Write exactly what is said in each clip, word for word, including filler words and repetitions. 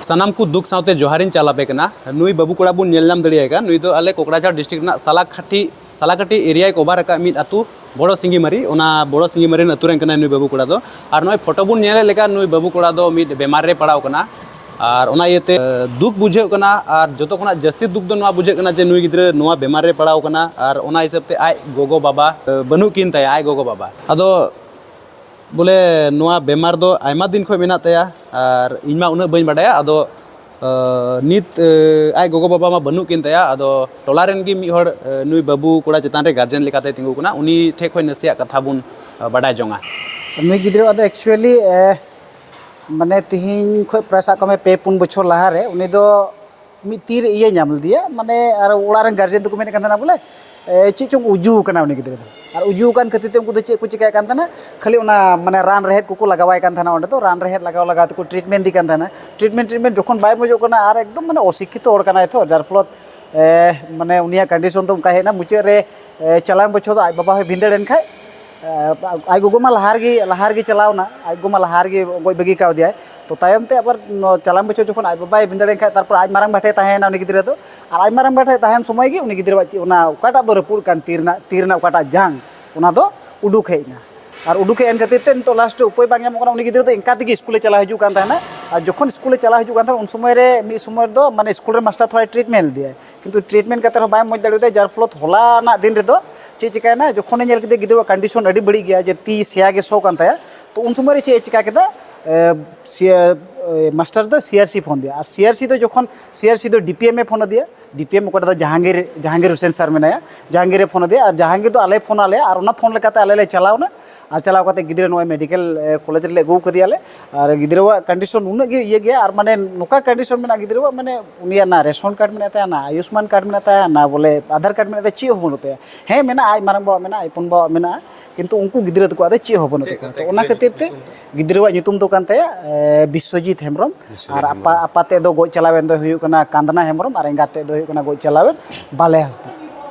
ᱥᱟᱱᱟᱢ ᱠᱚ ᱫᱩᱠ ᱥᱟᱶᱛᱮ ᱡᱚᱦᱟᱨᱤᱧ ᱪᱟᱞ ᱟᱯᱮ ᱠᱟᱱᱟ᱾ ᱱᱩᱭ ᱵᱟᱹᱵᱩ ᱠᱚᱲᱟ ᱵᱚᱱ ᱧᱮᱞ ᱧᱟᱢ ᱫᱟᱲᱮᱭᱟᱭ ᱠᱟᱱ, ᱱᱩᱭ ᱫᱚ ᱟᱞᱮ ᱠᱚᱠᱲᱟᱡᱷᱟᱲ ᱰᱤᱥᱴᱨᱤᱠᱴ ᱨᱮᱱᱟᱜ ᱥᱟᱞᱟᱠᱟᱴᱷᱤ, ᱥᱟᱞᱟᱠᱟᱴᱷᱤ ᱮᱨᱤᱭᱟᱭ ᱠᱚᱵᱷᱟᱨ ᱟᱠᱟᱫ ᱢᱤᱫ ᱟᱹᱛᱩ, ᱵᱚᱲᱚ ᱥᱤᱸᱜᱤᱢᱟᱹᱨᱤ, ᱚᱱᱟ ᱵᱚᱲᱚ ᱥᱤᱸᱜᱤᱢᱟᱹᱨᱤ ᱟᱹᱛᱩ ᱨᱮᱱ ᱠᱟᱱᱟᱭ ᱱᱩᱭ ᱵᱟᱹᱵᱩ ᱠᱚᱲᱟ ᱫᱚ᱾ ᱟᱨ ᱱᱚᱜᱼᱚᱭ ᱯᱷᱳᱴᱳ ᱵᱚᱱ ᱧᱮᱞᱮᱫ ᱞᱮᱠᱟ, ᱱᱩᱭ ᱵᱟᱹᱵᱩ ᱠᱚᱲᱟ ᱫᱚ ᱢᱤᱫ ᱵᱮᱢᱟᱨ ᱨᱮ ᱯᱟᱲᱟᱣ ᱠᱟᱱᱟ᱾ ᱟᱨ ᱚᱱᱟ ᱤᱭᱟᱹᱛᱮ, ᱮ, ᱫᱩᱠ ᱵᱩᱡᱷᱟᱹᱜ ᱠᱟᱱᱟ᱾ ᱟᱨ ᱡᱚᱛᱚ ᱠᱷᱚᱱᱟᱜ ᱡᱟᱹᱥᱛᱤ ᱫᱩᱠ ᱫᱚ ᱱᱚᱣᱟ ᱵᱩᱡᱷᱟᱹᱜ ᱠᱟᱱᱟ ᱡᱮ ᱱᱩᱭ ᱜᱤᱫᱽᱨᱟᱹ ᱱᱚᱣᱟ ᱵᱮᱢᱟᱨ ᱨᱮ ᱯᱟᱲᱟᱣ ᱠᱟᱱᱟ, ᱟᱨ ᱚᱱᱟ ᱦᱤᱥᱟᱹᱵ ᱛᱮ ᱟᱡ ᱜᱚᱜᱚ ᱵᱟᱵᱟ, ᱮ, ᱵᱟᱹᱱᱩᱜ ᱠᱤᱱ ᱛᱟᱭᱟ, ᱟᱡ ᱜᱚᱜᱚ ᱵᱟᱵᱟ᱾ ᱟᱫᱚ ᱵᱚᱞᱮ ᱱᱚᱣᱟ ᱵᱮᱢᱟᱨ ᱫᱚ ᱟᱭᱢᱟ ᱫᱤᱱ ᱠᱷᱚᱱ ᱢᱮᱱᱟᱜ ᱛᱟᱭᱟ, ᱟᱨ ᱤᱧ ᱢᱟ ᱩᱱᱟᱹᱜ ᱵᱟᱹᱧ ᱵᱟᱰᱟᱭᱟ᱾ ᱟᱫᱚ, ᱟᱸ, ᱱᱤᱛ, ᱟᱸ, ᱟᱡ ᱜᱚᱜᱚ ᱵᱟᱵᱟ ᱢᱟ ᱵᱟᱹᱱᱩᱜ ᱠᱤᱱ ᱛᱟᱭᱟ᱾ ᱟᱫᱚ ᱴᱚᱞᱟ ᱨᱮᱱ ᱜᱮ ᱢᱤᱫ ᱦᱚᱲ, ᱟᱸ, ᱱᱩᱭ ᱵᱟᱹᱵᱩ ᱠᱚᱲᱟ ᱪᱮᱛᱟᱱ ᱨᱮ ᱜᱟᱨᱡᱮᱱ ᱞᱮᱠᱟᱛᱮ ᱛᱤᱸᱜᱩ ᱠᱟᱱᱟ, ᱩᱱᱤ ᱴᱷᱮᱡ ᱠᱷᱚᱱ ᱱᱟᱥᱮᱭᱟᱜ ᱠᱟᱛᱷᱟ ᱵᱚᱱ, ᱟᱸ, ᱵᱟᱰᱟᱭ ᱡᱚᱝᱟ᱾ ᱱᱩᱭ ᱜᱤᱫᱽᱨᱟᱹᱣᱟᱜ ᱫᱚ ᱮᱠᱪᱩᱭᱮᱞᱤ ᱢᱟᱱᱮ ᱛᱤᱦᱤᱧ ᱠᱷᱚᱱ ᱯᱨᱟᱭ ᱥᱟᱵ ᱠᱟᱜ ᱢᱮ ᱯᱮ ᱯᱩᱱ ᱵᱚᱪᱷᱚᱨ ᱞᱟᱦᱟᱨᱮ ᱩᱱᱤ ᱫᱚ ᱢᱤᱫ ᱛᱤ ᱨᱮ ᱤᱭᱟᱹ ᱧᱟᱢ ᱞᱮᱫᱮᱭᱟ, ᱢᱟᱱᱮ ᱟᱨ ᱚᱲᱟᱜ ᱨᱮᱱ ᱜᱟᱨᱡᱮᱱ ᱫᱚᱠᱚ ᱢᱮᱱᱮᱫ ᱠᱟᱱ ᱛᱟᱦᱮᱱᱟ ᱵᱚᱞᱮ, ᱮ, ᱪᱮᱫ ᱪᱚᱝ ᱩᱡᱩ ᱟᱠᱟᱱᱟ ᱩᱱᱤ ᱜᱤᱫᱽᱨᱟᱹ ᱫᱚ᱾ ᱟᱨ ᱩᱡᱩ ᱟᱠᱟᱱ ᱠᱷᱟᱹᱛᱤᱨ ᱛᱮ ᱩᱱᱠᱩ ᱫᱚ ᱪᱮᱫ ᱠᱚ ᱪᱤᱠᱟᱹᱭᱮᱫ ᱠᱟᱱ ᱛᱟᱦᱮᱱᱟ, ᱠᱷᱟᱹᱞᱤ ᱚᱱᱟ ᱢᱟᱱᱮ ᱨᱟᱱ ᱨᱮᱦᱮᱫ ᱠᱚᱠᱚ ᱞᱟᱜᱟᱣᱟᱭ ᱠᱟᱱ ᱛᱟᱦᱮᱱᱟ, ᱚᱸᱰᱮ ᱫᱚ ᱨᱟᱱ ᱨᱮᱦᱮᱫ ᱞᱟᱜᱟᱣ ᱞᱟᱜᱟᱣ ᱛᱮᱠᱚ ᱴᱨᱤᱴᱢᱮᱱᱴ ᱫᱤ ᱠᱟᱱ ᱛᱟᱦᱮᱱᱟ᱾ ᱴᱨᱤᱴᱢᱮᱱᱴ ᱴᱨᱤᱴᱢᱮᱱᱴ ᱡᱚᱠᱷᱚᱱ ᱵᱟᱭ ᱢᱚᱡᱚᱜ ᱠᱟᱱᱟ, ᱟᱨ ᱮᱠᱫᱚᱢ ᱢᱟᱱᱮ ᱚᱥᱤᱠᱠᱷᱤᱛᱚ ᱦᱚᱲ ᱠᱟᱱᱟᱭ ᱛᱚ, ᱡᱟᱨ ᱯᱷᱚᱞᱚᱛ, ᱮ, ᱢᱟᱱᱮ ᱩᱱᱤᱭᱟᱜ ᱠᱚᱱᱰᱤᱥᱚᱱ ᱫᱚ ᱚᱱᱠᱟ ᱦᱮᱡ ᱮᱱᱟ᱾ ᱢᱩᱪᱟᱹᱫ ᱨᱮ, ᱮ, ᱪᱟᱞᱟᱣᱮᱱ ᱵᱚᱪᱷᱚᱨ ᱫᱚ ᱟᱡ ᱵᱟᱵᱟ ᱦᱚᱸᱭ ᱵᱷᱤᱸᱫᱟᱹᱲ ᱮᱱ ᱠᱷᱟᱡ, ᱮ, ᱟᱡ ᱜᱚᱜᱚ ᱢᱟ ᱞᱟᱦᱟ ᱨᱮᱜᱮ, ᱞᱟᱦᱟ ᱨᱮᱜᱮ ᱪᱟᱞᱟᱣ ᱮᱱᱟ, ᱟᱡ ᱜᱚᱜᱚ ᱢᱟ ᱞᱟᱦᱟ ᱨᱮᱜᱮ ᱜᱚᱡ ᱵᱟᱹᱜᱤ ᱠᱟᱣᱫᱮᱭᱟᱭ᱾ ᱛᱚ ᱛᱟᱭᱚᱢ ᱛᱮ ᱟᱵᱟᱨ ᱱᱚ-, ᱪᱟᱞᱟᱣᱮᱱ ᱵᱚᱪᱷᱚᱨ ᱡᱚᱠᱷᱚᱱ ᱟᱡ ᱵᱟᱵᱟᱭ ᱵᱷᱤᱸᱫᱟᱹᱲ ᱮᱱ ᱠᱷᱟᱡ, ᱛᱟᱨᱯᱚᱨ ᱟᱡ ᱢᱟᱨᱟᱝ ᱵᱟ ᱴᱷᱮᱡ ᱛᱟᱦᱮᱸᱭᱮᱱᱟ ᱩᱱᱤ ᱜᱤᱫᱽᱨᱟᱹ ᱫᱚ᱾ ᱟᱨ ᱟᱡ ᱢᱟᱨᱟᱝ ᱵᱟ ᱴᱷᱮᱡ ᱛᱟᱦᱮᱱ ᱥᱚᱢᱚᱭ ᱜᱮ ᱩᱱᱤ ᱜᱤᱫᱽᱨᱟᱹᱣᱟᱜ ᱪᱮᱫ ᱚᱱᱟ ᱚᱠᱟᱴᱟᱜ ᱫᱚ ᱨᱟᱹᱯᱩᱫ ᱠᱟᱱ ᱛᱤ ᱨᱮᱱᱟᱜ, ᱛᱤ ᱨᱮᱱᱟᱜ ᱚᱠᱟᱴᱟᱜ ᱡᱟᱝ, ᱚᱱᱟ ᱫᱚ ᱩᱰᱩᱠ ᱦᱮᱡ ᱮᱱᱟ᱾ ᱟᱨ ᱩᱰᱩᱠ ᱦᱮᱡ ᱮᱱ ᱠᱷᱟᱹᱛᱤᱨ ᱛᱮ ᱱᱤᱛᱚᱜ ᱞᱟᱥᱴ ᱨᱮ ᱩᱯᱟᱹᱭ ᱵᱟᱝ ᱧᱟᱢᱚᱜ ᱠᱟᱱᱟ, ᱩᱱᱤ ᱜᱤᱫᱽᱨᱟᱹ ᱫᱚ ᱤᱱᱠᱟ ᱛᱮᱜᱮ ᱥᱠᱩᱞᱮ ᱪᱟᱞᱟᱣ ᱦᱤᱡᱩᱜ ᱠᱟᱱ ᱛᱟᱦᱮᱱᱟ᱾ ᱟᱨ ᱡᱚᱠᱷᱚᱱ ᱥᱠᱩᱞᱮ ᱪᱟᱞᱟᱣ ᱦᱤᱡᱩᱜ ᱠᱟᱱ ᱛᱟᱦᱮᱱᱟ, ᱩᱱ ᱥᱚᱢᱚᱭ ᱨᱮ ᱢᱤᱫ ᱥᱚᱢᱚᱭ ᱨᱮᱫᱚ ᱢᱟᱱᱮ ᱥᱠᱩᱞ ᱨᱮ ᱢᱟᱥᱴᱟᱨ ᱛᱷᱚᱲᱟᱭ ᱴᱨᱤᱴᱢᱮᱱᱴ ᱞᱮᱫᱮᱭᱟ, ᱠᱤᱱᱛᱩ ᱴᱨᱤᱴᱢᱮᱱᱴ ᱠᱟᱛᱮ ᱨᱮᱦᱚᱸ ᱵᱟᱭ ᱢᱚᱡᱽ ᱫᱟᱲᱮᱭᱟᱫᱟ᱾ ᱡᱟᱨ ᱯᱷᱚᱞᱚᱛ ᱦᱚᱞᱟᱱᱟᱜ ᱫᱤᱱ ᱨᱮᱫᱚ ᱪᱮᱫ ᱪᱤᱠᱟᱹᱭᱮᱱᱟ, ᱡᱚᱠᱷᱚᱱᱮ ᱧᱮᱞ ᱠᱮᱫᱮᱭᱟ ᱜᱤᱫᱽᱨᱟᱹᱣᱟᱜ ᱠᱚᱱᱰᱤᱥᱚᱱ ᱟᱹᱰᱤ ᱵᱟᱹᱲᱤᱡ ᱜᱮᱭᱟ, ᱡᱮ ᱛᱤ ᱥᱮᱭᱟ ᱜᱮ ᱥᱚ ᱠᱟᱱ ᱛᱟᱭᱟ, ᱛᱚ ᱩᱱ ᱥᱚᱢᱚᱭ ᱨᱮ ᱪᱮᱫ ᱮ ᱪᱤᱠᱟ ᱠᱮᱫᱟ, ᱮ, ᱥᱤᱭᱟ-, ᱮ, ᱢᱟᱥᱴᱟᱨ ᱫᱚ ᱥᱤ ᱟᱨ ᱥᱤ ᱯᱷᱳᱱ ᱟᱫᱮᱭᱟ᱾ ᱟᱨ ᱥᱤ ᱟᱨ ᱥᱤ ᱫᱚ ᱡᱚᱠᱷᱚᱱ ᱥᱤ ᱟᱨ ᱥᱤ ᱫᱚ ᱰᱤ ᱯᱤ ᱮᱢ ᱮ ᱯᱷᱳᱱ ᱟᱫᱮᱭᱟ, ᱰᱤ ᱯᱤ ᱮᱢ ᱚᱠᱚᱭᱴᱟᱜ ᱫᱚ ᱡᱟᱦᱟᱝᱜᱤᱨ, ᱡᱟᱦᱟᱝᱜᱤᱨ ᱦᱩᱥᱮᱱ ᱥᱟᱨ ᱢᱮᱱᱟᱭᱟ, ᱡᱟᱦᱟᱝᱜᱤᱨᱮ ᱯᱷᱳᱱ ᱟᱫᱮᱭᱟ᱾ ᱟᱨ ᱡᱟᱦᱟᱝᱜᱤᱨ ᱫᱚ ᱟᱞᱮᱭ ᱯᱷᱳᱱ ᱟᱫ ᱞᱮᱭᱟ, ᱟᱨ ᱚᱱᱟ ᱯᱷᱳᱱ ᱞᱮᱠᱟᱛᱮ ᱟᱞᱮ ᱞᱮ ᱪᱟᱞᱟᱣᱱᱟ᱾ ᱟᱨ ᱪᱟᱞᱟᱣ ᱠᱟᱛᱮ ᱜᱤᱫᱽᱨᱟᱹ ᱱᱚᱜᱼᱚᱭ ᱢᱮᱰᱤᱠᱮᱞ, ᱮ, ᱠᱚᱞᱮᱡᱽ ᱨᱮᱞᱮ ᱟᱹᱜᱩ ᱠᱟᱫᱮᱭᱟᱞᱮ᱾ ᱟᱨ ᱜᱤᱫᱽᱨᱟᱹᱣᱟᱜ ᱠᱚᱱᱰᱤᱥᱚᱱ ᱱᱩᱱᱟᱹᱜ ᱜᱮ ᱤᱭᱟᱹ ᱜᱮᱭᱟ, ᱟᱨ ᱢᱟᱱᱮ ᱱᱚᱝᱠᱟ ᱠᱚᱱᱰᱤᱥᱚᱱ ᱢᱮᱱᱟᱜᱼᱟ ᱜᱤᱫᱽᱨᱟᱹᱣᱟᱜ, ᱢᱟᱱᱮ ᱩᱱᱤᱭᱟᱜ ᱱᱟ ᱨᱮᱥᱚᱱ ᱠᱟᱨᱰ ᱢᱮᱱᱟᱜ ᱛᱟᱭᱟ, ᱱᱟ ᱟᱭᱩᱥᱢᱟᱱ ᱠᱟᱨᱰ ᱢᱮᱱᱟᱜ ᱛᱟᱭᱟ, ᱱᱟ ᱵᱚᱞᱮ ᱟᱫᱷᱟᱨ ᱠᱟᱨᱰ ᱢᱮᱱᱟᱜ ᱛᱟᱭᱟ, ᱪᱮᱫ ᱦᱚᱸ ᱵᱟᱹᱱᱩᱜ ᱛᱟᱭᱟ᱾ ᱦᱮᱸ ᱢᱮᱱᱟᱜᱼᱟ, ᱟᱡ ᱢᱟᱨᱟᱝ ᱵᱟᱵᱟᱣᱟᱜ ᱢᱮᱱᱟᱜᱼᱟ, ᱟᱡ ᱦᱚᱯᱚᱱ ᱵᱟᱵᱟᱣᱟᱜ ᱢᱮᱱᱟᱜᱼᱟ, ᱠᱤᱱᱛᱩ ᱩᱱᱠᱩ ᱜᱤᱫᱽᱨᱟᱹ ᱛᱟᱠᱚᱣᱟᱜ ᱫᱚ ᱪᱮᱫ ᱦᱚᱸ ᱵᱟᱹᱱᱩᱜ ᱛᱟᱠᱚᱣᱟ᱾ ᱛᱚ ᱚᱱᱟ ᱠᱷᱟᱹᱛᱤᱨ ᱛᱮ ᱜᱤᱫᱽᱨᱟᱹᱣᱟᱜ ᱧᱩᱛᱩᱢ ᱫᱚ ᱠᱟᱱ ᱛᱟᱭᱟ, ᱮ, ᱵᱤᱥᱥᱚᱡᱤᱛ ᱦᱮᱢᱵᱨᱚᱢ᱾ ᱟᱨ ᱟᱯᱟ, ᱟᱯᱟ ᱛᱮᱫ ᱫᱚ ᱜᱚᱡ ᱪᱟᱞᱟᱣᱮᱱ ᱫᱚᱭ ᱦᱩᱭᱩᱜ ᱠᱟᱱᱟ ᱠᱟᱱᱫᱽᱱᱟ ᱦᱮᱢᱵᱨᱚᱢ, ᱟᱨ ᱮᱸᱜᱟᱛ ᱛᱮᱫ ᱫᱚ ᱦᱩᱭᱩᱜ ᱠᱟᱱᱟ ᱜᱚᱡ ᱪᱟᱞᱟᱣᱮᱱ ᱵᱟᱞᱮ ᱦᱟᱸᱥᱫᱟ᱾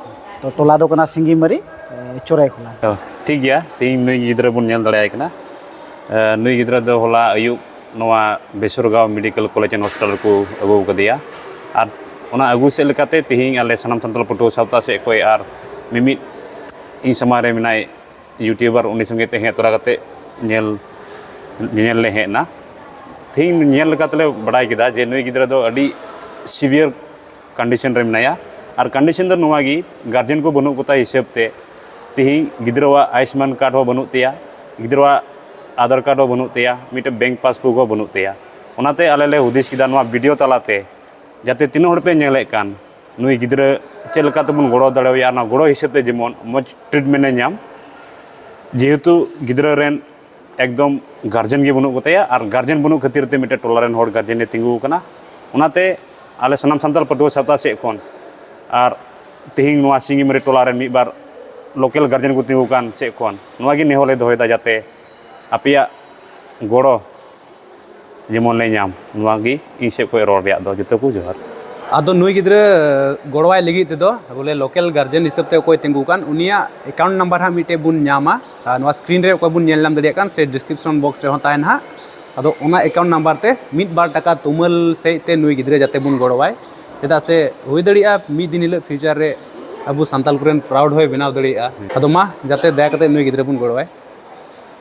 ᱛᱚ ᱴᱚᱞᱟ ᱫᱚ ᱠᱟᱱᱟ ᱥᱤᱸᱜᱤᱢᱟᱹᱨᱤ, ᱮ, ᱪᱚᱨᱟᱭᱠᱷᱚᱞᱟ᱾ ᱛᱚ, ᱴᱷᱤᱠ ᱜᱮᱭᱟ, ᱛᱮᱦᱮᱧ ᱱᱩᱭ ᱜᱤᱫᱽᱨᱟᱹ ᱵᱚᱱ ᱧᱮᱞ ᱫᱟᱲᱮᱭᱟᱭ ᱠᱟᱱᱟ᱾ ᱮ, ᱱᱩᱭ ᱜᱤᱫᱽᱨᱟᱹ ᱫᱚ ᱦᱚᱞᱟ ᱟᱹᱭᱩᱵ ᱱᱚᱣᱟ ᱵᱮᱥᱚᱨᱜᱟᱸᱣ ᱢᱮᱰᱤᱠᱮᱞ ᱠᱚᱞᱮᱡᱽ ᱮᱱᱰ ᱦᱚᱥᱯᱤᱴᱟᱞ ᱨᱮᱠᱚ ᱟᱹᱜᱩ ᱟᱠᱟᱫᱮᱭᱟ᱾ ᱟᱨ ᱚᱱᱟ ᱟᱹᱜᱩ ᱥᱮᱫ ᱞᱮᱠᱟᱛᱮ ᱛᱮᱦᱮᱧ ᱟᱞᱮ ᱥᱟᱱᱟᱢ ᱥᱟᱱᱛᱟᱲ ᱯᱟᱹᱴᱷᱩᱣᱟᱹ ᱥᱟᱶᱛᱟ ᱥᱮᱫ ᱠᱷᱚᱱ ᱟᱨ ᱢᱤᱢᱤᱫ ᱤᱧ ᱥᱟᱢᱟᱝ ᱨᱮ ᱢᱮᱱᱟᱭ ᱭᱩᱴᱤᱭᱩᱵᱟᱨ, ᱩᱱᱤ ᱥᱚᱸᱜᱮ ᱛᱮ ᱦᱮᱡ ᱛᱚᱨᱟ ᱠᱟᱛᱮ ᱧᱮᱞ, ᱧᱮᱧᱮᱞ ᱞᱮ ᱦᱮᱡ ᱮᱱᱟ᱾ ᱛᱮᱦᱮᱧ ᱧᱮᱞ ᱞᱮᱠᱟ ᱛᱮᱞᱮ ᱵᱟᱰᱟᱭ ᱠᱮᱫᱟ ᱡᱮ ᱱᱩᱭ ᱜᱤᱫᱽᱨᱟᱹ ᱫᱚ ᱟᱹᱰᱤ ᱥᱤᱵᱷᱤᱭᱟᱨ ᱠᱚᱱᱰᱤᱥᱚᱱ ᱨᱮ ᱢᱮᱱᱟᱭᱟ᱾ ᱟᱨ ᱠᱚᱱᱰᱤᱥᱚᱱ ᱫᱚ ᱱᱚᱣᱟ ᱜᱮ, ᱜᱟᱨᱡᱮᱱ ᱠᱚ ᱵᱟᱹᱱᱩᱜ ᱠᱚᱛᱟᱭ ᱦᱤᱥᱟᱹᱵ ᱛᱮ ᱛᱮᱦᱮᱧ ᱜᱤᱫᱽᱨᱟᱹᱣᱟᱜ ᱟᱭᱩᱥᱢᱟᱱ ᱠᱟᱨᱰ ᱦᱚᱸ ᱵᱟᱹᱱᱩᱜ ᱛᱟᱭᱟ, ᱜᱤᱫᱽᱨᱟᱹᱣᱟᱜ ᱟᱫᱷᱟᱨ ᱠᱟᱨᱰ ᱦᱚᱸ ᱵᱟᱹᱱᱩᱜ ᱛᱟᱭᱟ, ᱢᱤᱫᱴᱮᱱ ᱵᱮᱝᱠ ᱯᱟᱥᱵᱩᱠ ᱦᱚᱸ ᱵᱟᱹᱱᱩᱜ ᱛᱟᱭᱟ᱾ ᱚᱱᱟᱛᱮ ᱟᱞᱮ ᱞᱮ ᱦᱩᱫᱤᱥ ᱠᱮᱫᱟ ᱱᱚᱣᱟ ᱵᱷᱤᱰᱤᱭᱳ ᱛᱟᱞᱟᱛᱮ ᱡᱟᱛᱮ ᱛᱤᱱᱟᱹᱜ ᱦᱚᱲ ᱯᱮ ᱧᱮᱞᱮᱫ ᱠᱟᱱ ᱱᱩᱭ ᱜᱤᱫᱽᱨᱟᱹ ᱪᱮᱫ ᱞᱮᱠᱟ ᱛᱮᱵᱚᱱ ᱜᱚᱲᱚ ᱫᱟᱲᱮᱣᱟᱭᱟ, ᱚᱱᱟ ᱜᱚᱲᱚ ᱦᱤᱥᱟᱹᱵ ᱛᱮ ᱡᱮᱢᱚᱱ ᱢᱚᱡᱽ ᱴᱨᱤᱴᱢᱮᱱᱴ ᱮ ᱧᱟᱢ᱾ ᱡᱮᱦᱮᱛᱩ ᱜᱤᱫᱽᱨᱟᱹ ᱨᱮᱱ ᱮᱠᱫᱚᱢ ᱜᱟᱨᱡᱮᱱ ᱜᱮ ᱵᱟᱹᱱᱩᱜ ᱠᱚᱛᱟᱭᱟ, ᱟᱨ ᱜᱟᱨᱡᱮᱱ ᱵᱟᱹᱱᱩᱜ ᱠᱷᱟᱹᱛᱤᱨ ᱛᱮ ᱢᱤᱫᱴᱮᱱ ᱴᱚᱞᱟ ᱨᱮᱱ ᱦᱚᱲ ᱜᱟᱨᱡᱮᱱ ᱮ ᱛᱤᱸᱜᱩ ᱟᱠᱟᱱᱟ᱾ ᱚᱱᱟᱛᱮ ᱟᱞᱮ ᱥᱟᱱᱟᱢ ᱥᱟᱱᱛᱟᱲ ᱯᱟᱹᱴᱷᱩᱣᱟᱹ ᱥᱟᱶᱛᱟ ᱥᱮᱫ ᱠᱷᱚᱱ ᱟᱨ ᱛᱮᱦᱮᱧ ᱱᱚᱣᱟ ᱥᱤᱝᱜᱤᱢᱟᱹᱨᱤ ᱴᱚᱞᱟ ᱨᱮᱱ ᱢᱤᱫ ᱵᱟᱨ ᱞᱳᱠᱟᱞ ᱜᱟᱨᱡᱮᱱ ᱠᱚ ᱛᱤᱸᱜᱩ ᱠᱟᱱ ᱥᱮᱫ ᱠᱷᱚᱱ ᱱᱚᱣᱟ ᱜᱮ ᱱᱮᱦᱚᱨ ᱞᱮ ᱫᱚᱦᱚᱭᱮᱫᱟ, ᱡᱟᱛᱮ ᱟᱯᱮᱭᱟᱜ ᱜᱚᱲᱚ ᱡᱮᱢᱚᱱ ᱞᱮ ᱧᱟᱢ, ᱱᱚᱣᱟ ᱜᱮ ᱤᱧ ᱥᱮᱫ ᱠᱷᱚᱱ ᱨᱚᱲ ᱨᱮᱭᱟᱜ ᱫᱚ᱾ ᱡᱚᱛᱚ ᱠᱚ ᱡᱚᱦᱟᱨ᱾ ᱟᱫᱚ ᱱᱩᱭ ᱜᱤᱫᱽᱨᱟᱹ ᱜᱚᱲᱚᱣᱟᱭ ᱞᱟᱹᱜᱤᱫ ᱛᱮᱫᱚ ᱵᱚᱞᱮ ᱞᱳᱠᱟᱞ ᱜᱟᱨᱡᱮᱱ ᱦᱤᱥᱟᱹᱵ ᱛᱮ ᱚᱠᱚᱭ ᱛᱤᱸᱜᱩ ᱠᱟᱱ, ᱩᱱᱤᱭᱟᱜ ᱮᱠᱟᱣᱩᱱᱴ ᱱᱟᱢᱵᱟᱨ ᱦᱟᱸᱜ ᱢᱤᱫᱴᱮᱡ ᱵᱚᱱ ᱧᱟᱢᱟ᱾ ᱟᱨ ᱱᱚᱣᱟ ᱥᱠᱨᱤᱱ ᱨᱮ ᱚᱠᱚᱭ ᱵᱚᱱ ᱧᱮᱞ ᱧᱟᱢ ᱫᱟᱲᱮᱭᱟᱜ ᱠᱟᱱ ᱥᱮ ᱰᱤᱥᱠᱨᱤᱯᱥᱚᱱ ᱵᱚᱠᱥ ᱨᱮᱦᱚᱸ ᱛᱟᱦᱮᱱᱟ ᱦᱟᱸᱜ᱾ ᱟᱫᱚ ᱚᱱᱟ ᱮᱠᱟᱣᱩᱱᱴ ᱱᱟᱢᱵᱟᱨ ᱛᱮ ᱢᱤᱫ ᱵᱟᱨ ᱴᱟᱠᱟ ᱛᱩᱢᱟᱹᱞ ᱥᱮᱫ ᱛᱮ ᱱᱩᱭ ᱜᱤᱫᱽᱨᱟᱹ ᱡᱟᱛᱮ ᱵᱚᱱ ᱜᱚᱲᱚᱣᱟᱭ᱾ ᱪᱮᱫᱟᱜ ᱥᱮ ᱦᱩᱭ ᱫᱟᱲᱮᱭᱟᱜᱼᱟ ᱢᱤᱫ ᱫᱤᱱ ᱦᱤᱞᱳᱜ ᱯᱷᱤᱭᱩᱪᱟᱨ ᱨᱮ ᱟᱵᱚ ᱥᱟᱱᱛᱟᱞ ᱠᱚᱨᱮᱱ ᱯᱨᱟᱣᱩᱰ ᱦᱚᱸᱭ ᱵᱮᱱᱟᱣ ᱫᱟᱲᱮᱭᱟᱜᱼᱟ᱾ ᱟᱫᱚ ᱢᱟ ᱡᱟᱛᱮ ᱫᱟᱭᱟ ᱠᱟᱛᱮ ᱱᱩᱭ ᱜᱤᱫᱽᱨᱟᱹ ᱵᱚᱱ ᱜᱚᱲᱚᱣᱟᱭ᱾